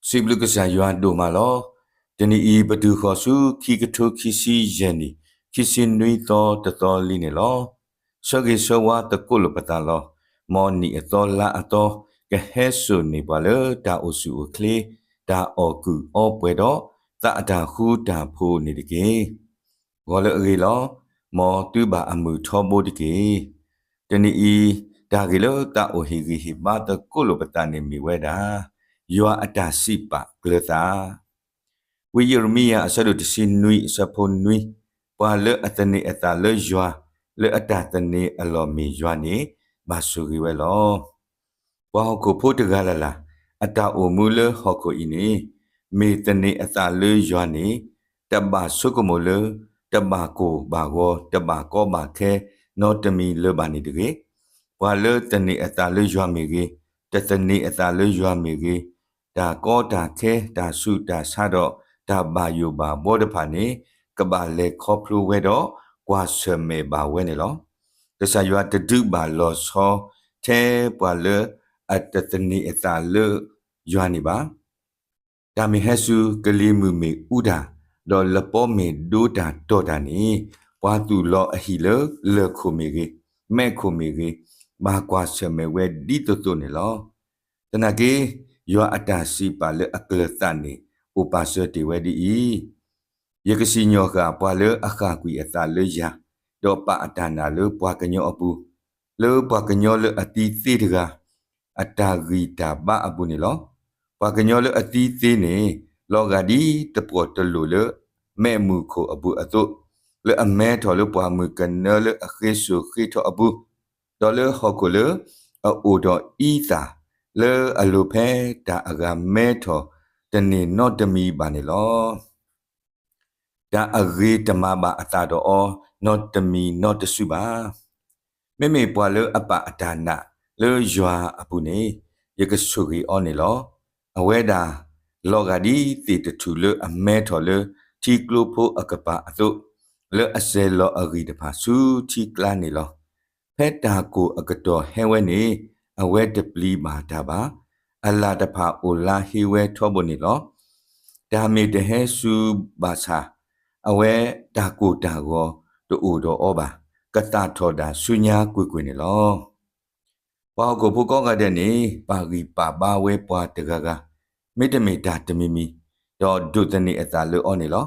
စံးဘျုးကစၢ်ယွၤဒိၣ်မးလီၤ. တနံၤအံၤ ပတုၤဃီၤဆူ ခံကထိခံဆံယဲၢ်နံၣ် ခံဆံနွံသီတသီလံန့ၣ်လီၤ. ဆၢဂ့ၤဆၢဝါသကိးလိာ်ပသးလီၤ. မ်နံၣ်အသီလါအသီ ကဟဲစိာ်န့ၢ်ပှၤလၢတၢ်အိၣ်ဆူၣ်အိၣ်ချ့, တၢ်အီၣ်ကုာ်အီပှဲၤဒီး သးအတၢ်ဃူတၢ်ဖိးန့ၣ်တက့ၢ်. ဂီၤလၢအဂ့ၤလီၤ. မ်သုဘၣ်အမုာ်ထီဘိတက့ၢ်. တနံၤအံၤ တၢ်ဂ့ၢ်လၢသးအိၣ်ဟ့ၣ်ဂံၢ်ဟ့ၣ်ဘါသကိးလိာ်ပသးန့ၣ်မ့ၢ်ဝဲဒၣ် ယွၤအတၢ်စံးပာ်ကျၢၤသး ဝံယံးရမံယၤအဆၢဒိၣ်တဆံနွံအဆၢဖိနွံ, ပှၤလၢအသန့ၤအသးလၢယွၤ, လၢအတၢ်သန့ၤအလီၢ်မ့ၢ်ယွၤန့ၣ် ဘၣ်ဆိၣ်ဂ့ၤဝဲလီၤ. ပှၤဟီၣ်ခိၣ်ဖိတဂၤလၢ်လၢ် အတၢ်အိၣ်မူလၢဟီၣ်ခိၣ်အံၤန့ၣ် မ့ၢ်သန့ၤအသးလၢယွၤန့ၣ် တဘၣ်ဆိကမိၣ်လၢ တဘၣ်ကိၢ်ဘၣ်ဂီၤ တဘၣ်ကီဘၣ်ခဲ နီတမံၤလၢၤဘၣ်န့ၣ်တဂ့ၤ. ပှၤလၢသန့ၤအသးလၢယွၤမ့ၢ်ဂ့ၤ, တသန့ၤအသးလၢယွၤမ့ၢ်ဂ့ၤ, တၢ်ကီတၢ်ခဲ တၢ်ဆူးတၢ်ဆါဒီး တၢ်ဘၣ်ယိၣ်ဘၣ်ဘှီတဖၣ်န့ၣ် ကဘၣ်လဲၤခီဖျိဝဲဒီး ကွၢ်ဆၢၣ်မဲာ်ဘၣ်ဝဲန့ၣ်လီၤ. ကစၢ်ယွၤတဒုးဘၣ်လီၤဆီ ထဲပှၤလၢအတသန့ၤအသးလၢယွၤန့ၣ်ဘၣ်. တၢ်မ့ၢ်ဟဲစူၤ ကလံၤမုၢ်မ့ၢ်အူတၢ်, ဒီးလပီမ့ၢ်ဒိတၢ်တီၢ်တၢ်န့ၣ် ပှၤသူၣ်လီၤအဟံၣ်လၢလၢၢ်ခိၣ်မ့ၢ်ဂ့ၤ, မဲးခိၣ်မ့ၢ်ဂ့ၤ, ဘၣ်ကွၢ်ဆၢၣ်မဲာ်ဝဲဒ်သိးသိးန့ၣ်လီၤ. သနာ်က့ ယွၤအတၢ်စံးပာ်လၢအကျၢၤသးန့ၣ် အိၣ်ပာ်စၢၤတ့ၢ်ဝဲဒ်အံၤ, ယကစံၣ်ညီၣ်ဃာ်ပှၤလၢအဃၣ်ကွံာ်အသးလၢယၤ, ဒီးပာ်အတၢ်နာ်လၢပှၤကညီအပူၤ, လၢပှၤကညီလၢအသံသ့တဂၤ အတၢ်ဂံၢ်တၢ်ဘါအပူၤန့ၣ်လီၤ. ပှၤကညီလၢအသံသ့န့ၣ် လီၤဂာ်ဒ်တပှီၢ်တလိၣ်လၢမဲးမုၢ်ခိၣ်အပူၤအသိး, လၢအမဲထီၣ်လၢပှၢ်မုၢ်ကနၢလၢအဃ့စိာ်ဃ့ထီၣ်အပူၤ, ဒီးလၢဟီၣ်ခိၣ်လၢအအိၣ်ဒီးအံသၣ် လၢအလိၤဖဲတၢ်အဂၤမဲထီၣ်တန့ၢ်နီတမံၤဘၣ်န့ၣ်လီၤ. တၢ်အဂ့ၤတမၤဘၣ်အသးဒီးအီၤ နီတမံၤနီတစုဘၣ်. မ့မ့ၢ်ပှၤလၢအပာ်အတၢ်နာ်လၢယွၤအပူၤန့ၣ် ယကဆိၣ်ဂ့ၤအီၤန့ၣ်လီၤ. အဝဲဒၣ် လီၤဂာ်ဒ်သ့ၣ်တထူၣ်လၢအမဲထီၣ်လၢထံကျိဖိအကပၤအသိး, လၢအစဲၤလီၤအဂံၢ်တဖၣ်ဆူထံကျါန့ၣ်လီၤ. ဖဲတၢ်ကိၢ်အကတီၢ်ဟဲဝဲန့ၣ် အဝဲတပျံၤဘၣ်တၢ်ဘၣ်. အလၣ်တဖၣ်အိၣ်လါဟ့ဝဲထီဘိန့ၣ်လီၤ. တၢ်မ့ၢ်တဟဲစူၤဘၣ်ဆၣ် အဝဲတၢ်ကိၢ်တၢ်ဂီၤတအိၣ်ဒီးအီၤဘၣ်. ကသၣ်ထီၣ်ဒၣ်ဆူညါကွ့ၢ်ကွ့ၢ်န့ၣ်လီၤ. ပှၤဟီၣ်ခိၣ်ဖိကိးဂၤဒဲးန့ၣ် ပာ်ဂံၢ်ပာ်ဘါဝဲပှၤတဂၤဂၤ, မ့တမ့ၢ်တၢ်တမံၤမံၤ, ဒီးဒိးသန့ၤအသးလၢအီၤန့ၣ်လီၤ.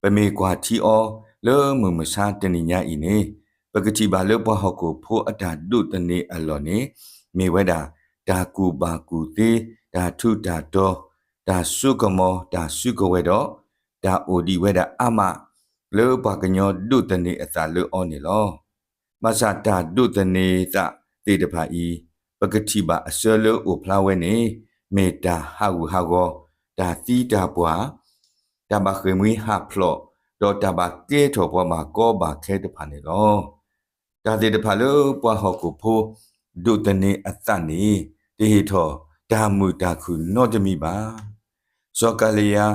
ပမ့ၢ်ကွၢ်ထံအီၤလၢမုၢ်မဆါတနံၤညါအံၤန့ၣ် ပကထံၣ်ဘၣ်လၢပှၤဟီၣ်ခိၣ်ဖိအတၢ်ဒိးသန့ၤအလီၢ်န့ၣ် မ့ၢ်ဝဲဒၣ် တၢ်ကူၣ်ဘၣ်ကူၣ်သ့, တၢ်ထူးတၢ်တီၤ, တၢ်စိကမီၤ, တၢ်စုကဝဲၤဒီး တၢ်အိၣ်ဒံးဝဲဒၣ်အါမး လၢပှၤကညီဒိးသန့ၤအသးလၢအီၤန့ၣ်လီၤ. ဘၣ်ဆၣ်တၢ်ဒိးသန့ၤသးသ့ၣ်တဖၣ်အံၤ ပကထံၣ်ဘၣ်အဆၢလၢအိၣ်ဖျါဝဲန့ၣ် မ့ၢ်တၢ်ဟးဂူာ်ဟးဂီၤ, တၢ်သံတၢ်ပှၢ်, တၢ်ဘၣ်ဃ့ၢ်မှံဟးဖျိး, ဒီးတၢ်ဘၣ်ကဲထီၣ်ပှၤဘၣ်ကီဘၣ်ခဲတဖၣ်န့ၣ်လီၤ. တၢ်သ့ၣ်တဖၣ်လၢပှၤဟီၣ်ခိၣ်ဖိဒိးသန့ၤအသးန့ၣ် တဟ့ၣ်ထီၣ်တၢ်မုာ်တၢ်ခုၣ်နီတမံၤဘၣ်. စီၤကၤလံယၤ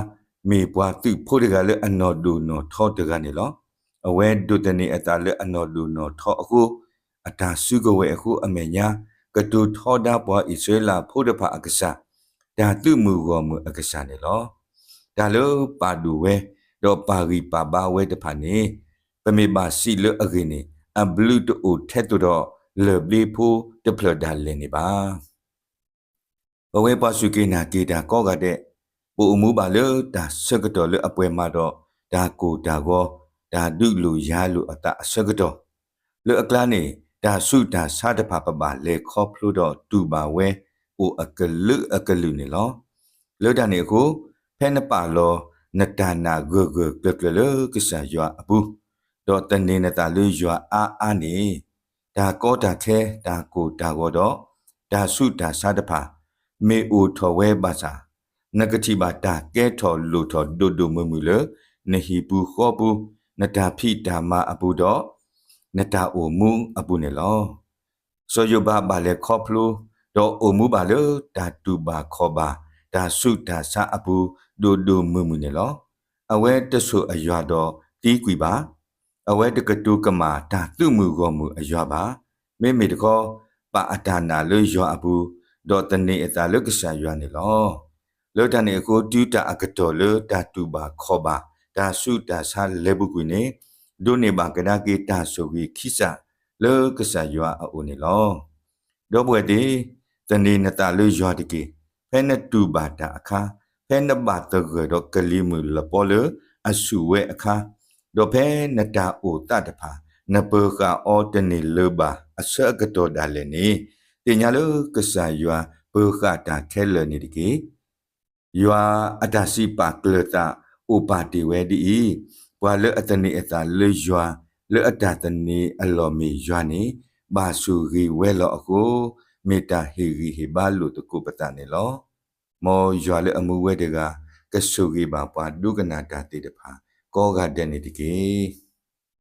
မ့ၢ်ပှၤသုးဖိတဂၤလၢအနီၢ်ဒိၣ်နီၢ်ထီတဂၤန့ၣ်လီၤ. အဝဲဒိးသန့ၤအသးလၢအနီၢ်ဒိၣ်နီၢ်ထီအဃိ, အတၢ်စုကဝဲၤအဃိအမဲာ်ညါ ကတိၤထီဒါပှၤအံၣ်စရ့လးဖိတဖၣ်အကစၢ်, တၢ်သုးမုၢ်ဂီၢ်မုၢ်အကစၢ်န့ၣ်လီၤ. တၢ်လၢပာ်ဒိၣ်ဝဲ ဒီးပာ်ဂံၢ်ပာ်ဘါဝဲတဖၣ်န့ၣ် ပမ့ၢ်ဘၣ်စံးလၢအဂ့ၢ်န့ၣ် အဘျုးတအိၣ်ထဲသိးဒီးလၢၢ်ဘျ့ဖိတဖျၢၣ်ဒၣ်လဲာ်န့ၣ်ဘၣ်. ပဝဲပှၤစူၢ်က့ၤနာ်က့ၤတၢ်ကိးဂၤဒဲး ပအိၣ်မူဘၣ်လၢတၢ်ဆၢကတီၢ်လၢအပှဲၤမးဒီး တၢ်ကိၢ်တၢ်ဂီၤ, တၢ်ဒုးလိာ်ယၤလိာ်အသးအဆၢကတီၢ်, လၢအကျါန့ၣ် တၢ်ဆူးတၢ်ဆါတဖၣ်ပဘၣ်လဲၤခီဖျိဒီးတူၢ်ဘၣ်ဝဲ အိၣ်အကလုာ်အကလုာ်န့ၣ်လီၤ. လၢတၢ်န့ၣ်အဃိ ဖဲနပာ်လီၤနတၢ်နာ်ဂၢၢ်ဂၢၢ်ကျၢၤကျၢၤလၢကစၢ်ယွၤအပူၤ, ဒီးသန့ၤနသးလၢယွၤအါအါန့ၣ်, တၢ်ကီတၢ်ခဲ, တၢ်ကိၢ်တၢ်ဂီၤဒီး တၢ်ဆူးတၢ်ဆါတဖၣ် မ့ၢ်အိၣ်ထီၣ်ဝဲဘၣ်ဆၣ်, နကထံၣ်ဘၣ်တၢ်ကဲထီၣ်လိၣ်ထီၣ်ဒိၣ်ဒိၣ်မုၢ်မုၢ်လၢ နဟံၣ်ပူၤဃီပူၤ, နတၢ်ဖံးတၢ်မၤအပူၤဒီး နတၢ်အိၣ်မူအပူၤန့ၣ်လီၤ. စီၤယိၤဘးဘၣ်လဲၤခီဖျိ ဒီးအိၣ်မူဘၣ်လၢတၢ်တူၢ်ဘၣ်ခီၣ်ဘၣ် တၢ်ဆူးတၢ်ဆါအပူၤ ဒိၣ်ဒိၣ်မုၢ်မုၢ်န့ၣ်လီၤ. အဝဲတဆိၣ်အယွၤဒီးသံကွံာ်ဘၣ်. အဝဲတကတိၤကမၣ်တၢ်သုးမုၢ်ဂီၢ်မုၢ်အယွၤဘၣ်. မ့မ့ၢ်တခီ ပာ်အတၢ်နာ်လၢယွၤအပူၤ, ဒီးသန့ၤအသးလၢကစၢ်ယွၤန့ၣ်လီၤ. လၢတၢ်န့ၣ်အဃိ တုၤတၢ်အကတီၢ်လၢတၢ်တူၢ်ဘၣ်ခီၣ်ဘၣ် တၢ်ဆူးတၢ်ဆါလဲၤပူၤကွံာ်န့ၣ် ဒိးန့ၢ်ဘၣ်ကဒါက့ၤတၢ်ဆိၣ်ဂ့ၤခံစး လၢကစၢ်ယွၤအအိၣ်န့ၣ်လီၤ. ဒီပုၢ်ဝဲၢ်သ့ၣ်, သန့ၤနသးလၢယွၤတက့ၢ်. ဖဲနတူၢ်ဘၣ်တၢ်အခါ, ဖဲနဘၣ်သဂၢၢ်ဒီးကလံၤမုၢ်လပီလၢအဆူၣ်ဝဲအခါ, ဒီးဖဲနတၢ်အိၣ်သးတဖၣ် နပၢၤဃာ်အီၤတန့ၢ်လၢၤဘၣ်အဆၢကတီၢ်ဒၣ်လဲာ်န့ၣ်, သ့ၣ်ညါလၢကစၢ်ယွၤပၢၤဃာ်တၢ်ခဲလၢာ်န့ၣ်တက့ၢ်. ယွၤအတၢ်စံးပာ်ကျၢၤသးအိၣ်ပာ်တ့ၢ်ဝဲဒ်အံၤ, ပှၤလၢအသန့ၤအသးလၢယွၤ, လၢအတၢ်သန့ၤအလီၢ်မ့ၢ်ယွၤန့ၣ်, ဘၣ်ဆိၣ်ဂ့ၤဝဲလီၤအဃိ, မ့ၢ်တၢ်ဟ့ၣ်ဂံၢ်ဟ့ၣ်ဘါလိာ်သကိးပသးန့ၣ်လီၤ. မ်ယွၤလၢအမူဝဲတဂၤ ကဆိၣ်ဂ့ၤဘၣ်ပှၤဒိကနၣ်တၢ်သ့ၣ်တဖၣ် ကိးဂၤဒဲးန့ၣ်တက့ၢ်.